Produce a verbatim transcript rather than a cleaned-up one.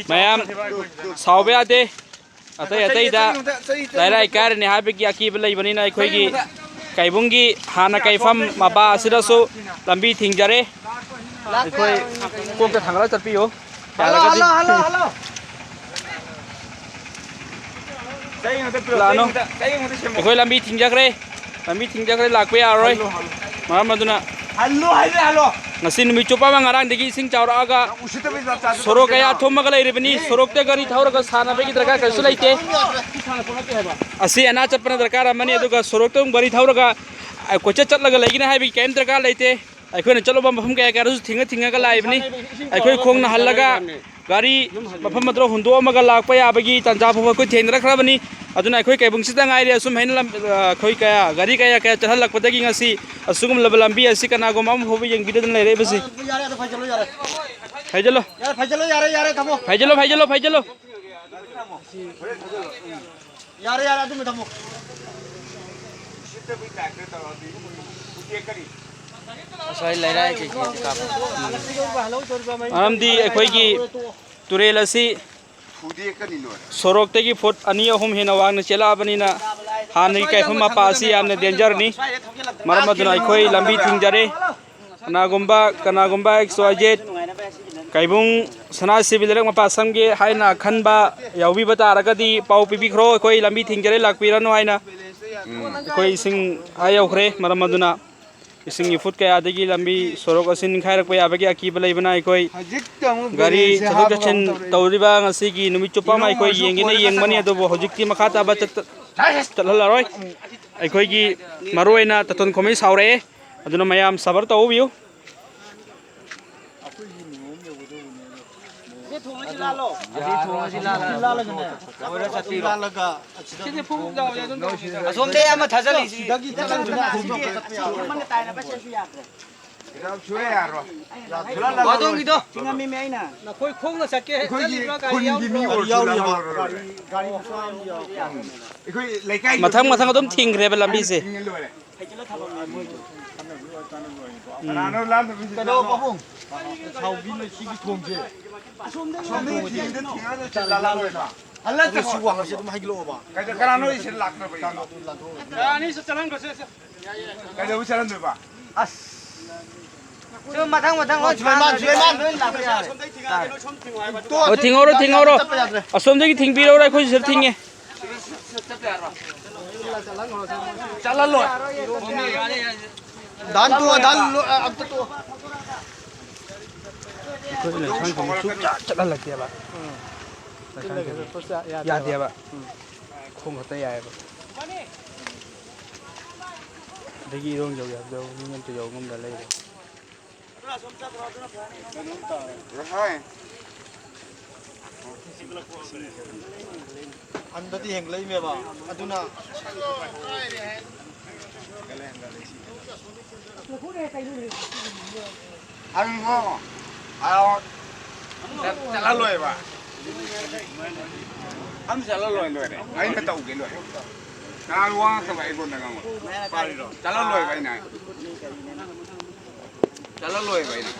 ꯃꯌꯥꯝ ꯁꯥꯎꯕ ꯌꯥꯗꯦ꯫ ꯑꯇꯩ ꯑꯇꯩꯗ ꯂꯩꯔꯥꯏ ꯀꯥꯏꯔꯅꯤ ꯍꯥꯏꯕꯒꯤ ꯑꯀꯤꯕ ꯂꯩꯕꯅꯤꯅ ꯑꯩꯈꯣꯏꯒꯤ ꯀꯩꯕꯨꯡꯒꯤ ꯍꯥꯟꯅ ꯀꯩꯐꯝ ꯃꯄꯥ ꯑꯁꯤꯗꯁꯨ ꯂꯝꯕꯤ ꯊꯤꯡꯖꯔꯦ꯫ ꯑꯩꯈꯣꯏ ꯀꯣꯛꯇ ꯊꯥꯡꯒꯠꯂ ꯆꯠꯄꯤꯌꯨ꯫ ꯌꯥꯔꯒꯗꯤ꯫ ꯂꯥꯛꯑꯅꯨ꯫ ꯑꯩꯈꯣꯏ ꯂꯝꯕꯤ ꯊꯤꯡꯖꯈ꯭ꯔꯦ꯫ ꯂꯝꯕꯤ ꯊꯤꯡꯖꯈ꯭ꯔꯦ, ꯂꯥꯛꯄ ꯌꯥꯔꯔꯣꯏ꯫ ꯃꯔꯝ ꯑꯗꯨꯅ ꯍꯜꯂꯣ ꯍꯥꯏꯔꯦ, ꯍꯜꯂꯣ꯫ ꯉꯁꯤ ꯅꯨꯃꯤꯠ ꯆꯨꯞꯄ ꯑꯃ ꯉꯔꯥꯡꯗꯒꯤ ꯏꯁꯤꯡ ꯆꯥꯎꯔꯛꯑꯒ ꯁꯣꯔꯣꯛ ꯀꯌꯥ ꯊꯨꯝꯃꯒ ꯂꯩꯔꯤꯕꯅꯤ꯫ ꯁꯣꯔꯣꯛꯇ ꯒꯥꯔꯤ ꯊꯧꯔꯒ ꯁꯥꯟꯅꯕꯒꯤ ꯗꯔꯀꯥꯔ ꯀꯔꯤꯁꯨ ꯂꯩꯇꯦ꯫ ꯑꯁꯤ ꯑꯅꯥ ꯆꯠꯄꯅ ꯗꯔꯀꯥꯔ ꯑꯃꯅꯤ, ꯑꯗꯨꯒ ꯁꯣꯔꯣꯛꯇ ꯑꯃꯨꯛ ꯒꯥꯔꯤ ꯊꯧꯔꯒ ꯀꯣꯏꯆꯠ ꯆꯠꯂꯒ ꯂꯩꯒꯅꯤ ꯍꯥꯏꯕꯒꯤ ꯀꯔꯤꯝ ꯗꯔꯀꯥꯔ ꯂꯩꯇꯦ꯫ ꯑꯩꯈꯣꯏꯅ ꯆꯠꯂꯨꯕ ꯃꯐꯝ ꯀꯌꯥ ꯀꯌꯥꯗꯁꯨ ꯊꯤꯡꯉ ꯊꯤꯡꯉꯒ ꯂꯥꯛꯏꯕꯅꯤ꯫ ꯑꯩꯈꯣꯏ ꯈꯣꯡꯅ ꯍꯜꯂꯒ ꯒꯥꯔꯤ ꯃꯐꯝ ꯑꯗꯨꯗ ꯍꯨꯟꯗꯣꯛꯑꯝꯃꯒ ꯂꯥꯛꯄ ꯌꯥꯕꯒꯤ ꯇꯥꯟꯖꯥ ꯐꯥꯎꯕ ꯑꯩꯈꯣꯏ ꯊꯦꯡꯅꯔꯛꯈ꯭ꯔꯕꯅꯤ꯫ ꯑꯗꯨꯅ ꯑꯩꯈꯣꯏ ꯀꯩꯕꯨꯡꯁꯤꯗ ꯉꯥꯏꯔꯦ ꯑꯁꯨꯝ ꯍꯥꯏꯅ ꯂꯝ-, ꯑꯩꯈꯣꯏ ꯀꯌꯥ, ꯒꯥꯔꯤ ꯀꯌꯥ ꯀꯌꯥ ꯆꯠꯍꯜꯂꯛꯄꯗꯒꯤ ꯉꯁꯤ ꯑꯁꯤꯒꯨꯝꯂꯕ ꯂꯝꯕꯤ ꯑꯁꯤ ꯀꯅꯥꯒꯨꯝꯕ ꯑꯃ ꯐꯥꯎꯕ ꯌꯦꯡꯕꯤꯗꯗꯅ ꯂꯩꯔꯛꯏꯕꯁꯤ꯫ ꯌꯥꯔꯦ, ꯑꯗꯨ ꯐꯩꯖꯜꯂꯣ, ꯌꯥꯔꯦ꯫ ꯐꯩꯖꯜꯂꯣ꯫ ꯌꯥꯔꯦ, ꯐꯩꯖꯜꯂꯣ, ꯌꯥꯔꯦ, ꯌꯥꯔꯦ, ꯊꯝꯃꯣ꯫ ꯐꯩꯖꯜꯂꯣ, ꯐꯩꯖꯜꯂꯣ, ꯐꯩꯖꯜꯂꯣ꯫ ꯌꯥꯔꯦ, ꯌꯥꯔꯦ, ꯑꯗꯨꯝ ꯊꯝꯃꯣ꯫ ꯉꯁꯥꯏ ꯂꯩꯔꯥꯏ ꯀꯩꯀꯩꯗꯤ ꯀꯥꯞꯄ꯫ ꯃꯔꯝꯗꯤ ꯑꯩꯈꯣꯏꯒꯤ ꯇꯨꯔꯦꯜ ꯑꯁꯤ ꯁꯣꯔꯣꯛꯇꯒꯤ ꯐꯨꯠ ꯑꯅꯤ ꯑꯍꯨꯝ ꯍꯦꯟꯅ ꯋꯥꯡꯅ ꯆꯦꯜꯂꯛꯑꯕꯅꯤꯅ ꯍꯥꯟꯅꯒꯤ ꯀꯥꯏꯐꯝ ꯃꯄꯥ ꯑꯁꯤ ꯌꯥꯝꯅ ꯗꯦꯟꯖꯔꯅꯤ꯫ ꯃꯔꯝ ꯑꯗꯨꯅ ꯑꯩꯈꯣꯏ ꯂꯝꯕꯤ ꯊꯤꯡꯖꯔꯦ꯫ ꯀꯅꯥꯒꯨꯝꯕ, ꯀꯅꯥꯒꯨꯝꯕ X Y Z ꯀꯩꯕꯨꯡ ꯁꯅꯥ ꯁꯤꯕꯤ ꯂꯩꯔꯛ ꯃꯄꯥ ꯁꯪꯒꯦ ꯍꯥꯏꯅ ꯈꯟꯕ ꯌꯥꯎꯕꯤꯕ ꯇꯥꯔꯒꯗꯤ ꯄꯥꯎ ꯄꯤꯕꯤꯈ꯭ꯔꯣ, ꯑꯩꯈꯣꯏ ꯂꯝꯕꯤ ꯊꯤꯡꯖꯔꯦ, ꯂꯥꯛꯄꯤꯔꯅꯨ ꯍꯥꯏꯅ꯫ ꯑꯩꯈꯣꯏ ꯏꯁꯤꯡ ꯑꯥ ꯌꯧꯈ꯭ꯔꯦ, ꯃꯔꯝ ꯑꯗꯨꯅ ꯏꯁꯤꯡꯒꯤ ꯐꯨꯠ ꯀꯌꯥꯗꯒꯤ ꯂꯝꯕꯤ ꯁꯣꯔꯣꯛ ꯑꯁꯤ ꯅꯤꯡꯈꯥꯏꯔꯛꯄ ꯌꯥꯕꯒꯤ ꯑꯀꯤꯕ ꯂꯩꯕꯅ ꯑꯩꯈꯣꯏ ꯍꯧꯖꯤꯛꯇ ꯑꯃꯨꯛ ꯒꯥꯔꯤ ꯕꯦꯂꯦꯟꯁꯁꯦ ꯆꯠꯊꯣꯛ ꯍꯥꯞꯄꯒ ꯆꯠꯁꯤꯟ ꯑꯃꯨꯛ ꯇꯧꯔꯛꯏ꯫ ꯇꯧꯔꯤꯕ ꯉꯁꯤꯒꯤ ꯅꯨꯃꯤꯠ ꯆꯨꯞꯄ ꯑꯃ ꯏꯅꯨꯡ ꯑꯩꯈꯣꯏ ꯑꯣꯏꯔꯁꯨ ꯌꯦꯡꯒꯦꯅ ꯀꯣꯟꯅ ꯌꯦꯡꯕꯅꯤ, ꯆꯠꯀꯗꯕ꯫ ꯑꯗꯨꯕꯨ ꯍꯧꯖꯤꯛꯇꯤ ꯃꯈꯥ ꯇꯥꯕ ꯆꯠ-, ꯆꯠꯍꯜꯂꯔꯣꯏ꯫ ꯑꯩꯈꯣꯏꯒꯤ ꯃꯔꯨꯑꯣꯏꯅ ꯇꯥꯇꯣꯟ ꯈꯣꯝꯃꯩ ꯁꯥꯎꯔꯛꯑꯦ, ꯑꯗꯨꯅ ꯃꯌꯥꯝ ꯁꯕꯔ ꯇꯧꯕꯤꯌꯨ꯫ ꯑꯁꯤ ꯊꯣꯡ ꯑꯁꯤ ꯂꯥꯜꯂꯣ꯫ ꯑꯁꯤ ꯊꯣꯡ ꯑꯁꯤ ꯂꯥꯜꯂꯒ꯫ ꯂꯥꯜꯂꯒꯅꯦ꯫ ꯀꯣꯏꯔ ꯆꯠꯄꯤꯔꯣ꯫ ꯂꯥꯜꯂꯒ ꯑꯁꯤꯗ ꯁꯤꯗꯤ ꯐꯨ ꯌꯥꯎꯔꯦ ꯑꯗꯨꯝ ꯇꯧꯁꯤꯗ꯫ ꯑꯁꯣꯝꯗꯒꯤ ꯑꯃ ꯊꯥꯖꯤꯜꯂꯤꯁꯤ꯫ ꯁꯤꯗꯒꯤ ꯆꯠꯂꯒ ꯑꯁꯣꯝꯗ ꯑꯁꯣꯝꯗ ꯆꯠꯄ ꯌꯥꯕ꯭ꯔꯣ? ꯌꯥꯝ ꯁꯨꯔꯦ ꯌꯥꯔꯣꯏ꯫ ꯋꯥꯗꯣꯡꯒꯤꯗꯣ꯫ ꯊꯤꯡꯉꯝꯃꯤꯃꯦ ꯑꯩꯅ꯫ ꯅꯈꯣꯏ ꯈꯣꯡꯅ ꯆꯠꯀꯦ ꯑꯩꯈꯣꯏꯒꯤ ꯆꯠꯂꯤꯕ꯭ꯔꯥ? ꯒꯥꯔꯤ ꯈꯨꯟꯒꯤ ꯌꯥꯎꯗ꯭ꯔꯣ? ꯃꯤ ꯒꯥꯔꯤ ꯑꯣꯏꯔꯁꯨ ꯌꯥꯎꯔꯤ, ꯂꯝ ꯌꯥꯎꯔꯤ꯫ ꯑꯣꯏꯔꯔꯣꯏ꯫ ꯒꯥꯔꯤ ꯃꯆꯥ ꯑꯃ ꯌꯥꯎꯔꯤ꯫ ꯑꯩꯈꯣꯏ ꯂꯩꯀꯥꯏꯒꯤ ꯃꯊꯪ ꯃꯊꯪ ꯑꯗꯨꯝ ꯊꯤꯡꯈ꯭ꯔꯦꯕ ꯂꯝꯕꯤꯁꯦ꯫ ꯊꯤꯡꯉ ꯂꯣꯏꯔꯦ꯫ ꯀꯩꯗꯧꯕ ꯄꯥꯕꯨꯡ? ꯁꯥꯎꯕꯤ ꯂꯩꯁꯤꯒꯤ ꯊꯣꯡꯁꯦ꯫ ꯑꯁꯣꯝꯗꯒꯤ ꯊꯤꯡꯉꯗꯤ ꯊꯤꯡꯉꯒ ꯆꯠꯂ ꯂꯥꯛꯑꯣꯏꯕ꯫ ꯍꯜꯂ ꯑꯗꯨ ꯁꯤ ꯆꯠꯈꯣ꯫ ꯋꯥꯡꯁꯦ ꯑꯗꯨꯝ ꯍꯩꯒꯠꯂꯛꯑꯣꯕ꯫ ꯀꯩꯗ-, ꯀꯅꯥꯅꯣ ꯑꯩꯁꯦ ꯂꯥꯛꯅꯕ ꯌꯥꯎꯕ? ꯌꯥꯅꯤ, ꯁꯤ ꯆꯠꯍꯟꯈ꯭ꯔꯣ, ꯁꯦ, ꯁꯦ꯫ ꯀꯩꯗꯧꯕ ꯆꯠꯍꯟꯗꯣꯏꯕ? ꯑꯁ꯫ ꯁꯨꯝ ꯃꯊꯪ ꯃꯊꯪ ꯂꯣꯏ ꯁꯨꯂꯩꯃꯥꯟ, ꯊꯥꯡꯉꯒ ꯁꯨꯂꯩꯃꯥꯟ꯫ ꯂꯣꯏ ꯂꯥꯛꯄ ꯌꯥꯔꯦ꯫ ꯑꯁꯣꯝꯗꯒꯤ ꯊꯤꯡꯉꯛꯑꯒꯦ, ꯅꯣꯏ ꯁꯣꯝ ꯊꯤꯡꯉꯣ ꯍꯥꯏꯕ꯫ ꯇꯣ-, ꯑꯣ, ꯊꯤꯡꯍꯧꯔꯣ, ꯊꯤꯡꯍꯧꯔꯣ꯫ ꯆꯠꯄ ꯌꯥꯗ꯭ꯔꯦ꯫ ꯑꯁꯣꯝꯗꯒꯤ ꯊꯤꯡꯕꯤꯔꯧꯔꯣ, ꯑꯩꯈꯣꯏꯁꯨ ꯁꯤꯗ ꯊꯤꯡꯉꯦ꯫ ꯆꯠꯍꯜꯂꯣꯏ꯫ ꯗꯥꯟ ꯇꯣ, ꯗꯥꯟ ꯂꯣ-, ꯑ, ꯑꯝꯇ ꯇꯣ꯫ ꯑꯩꯈꯣꯏ ꯂꯩꯁꯥꯡ ꯈꯨꯅꯨ ꯁꯨꯡꯆꯠ ꯆꯠꯍꯜꯂꯛꯇꯦꯕ꯫ ꯎꯝ꯫ ꯂꯩꯁꯥꯡ ꯈꯨꯅꯨ ꯆꯠꯄꯁꯨ ꯌꯥ-, ꯌꯥꯗꯦꯕ꯫ ꯌꯥꯗꯦꯕ꯫ ꯎꯝ꯫ ꯈꯣꯡ ꯈꯛꯇ ꯌꯥꯏꯑꯕ꯫ ꯑꯗꯒꯤ ꯏꯔꯣꯡ ꯌꯧꯒꯦ ꯍꯥꯏꯕꯗ ꯃꯤ ꯑꯝꯇ ꯌꯧ ꯉꯝꯗ ꯂꯩꯔꯦ꯫ ꯍꯟꯗꯗꯤ ꯍꯦꯟꯒꯠꯂꯛꯏꯅꯦꯕ꯫ ꯑꯗꯨꯅ ꯑꯗꯨꯅ ꯆꯠ-, ꯆꯠꯍꯜꯂꯣꯏꯕ꯫ ꯑꯝ ꯆꯠꯍꯜꯂꯣꯏ, ꯂꯣꯏꯔꯦ꯫ ꯑꯩꯅ ꯇꯧꯒꯦ, ꯂꯣꯏꯔꯦ꯫ ꯀꯅꯥꯅ ꯋꯥ ꯉꯥꯡꯉꯛꯇꯕ ꯑꯩꯉꯣꯟꯗ ꯉꯥꯡꯉꯣ꯫ ꯆꯠꯍꯜꯂꯣꯏꯕ ꯑꯩꯅ꯫ ꯆꯠꯍꯜꯂꯣꯏꯕ ꯑꯩꯅ꯫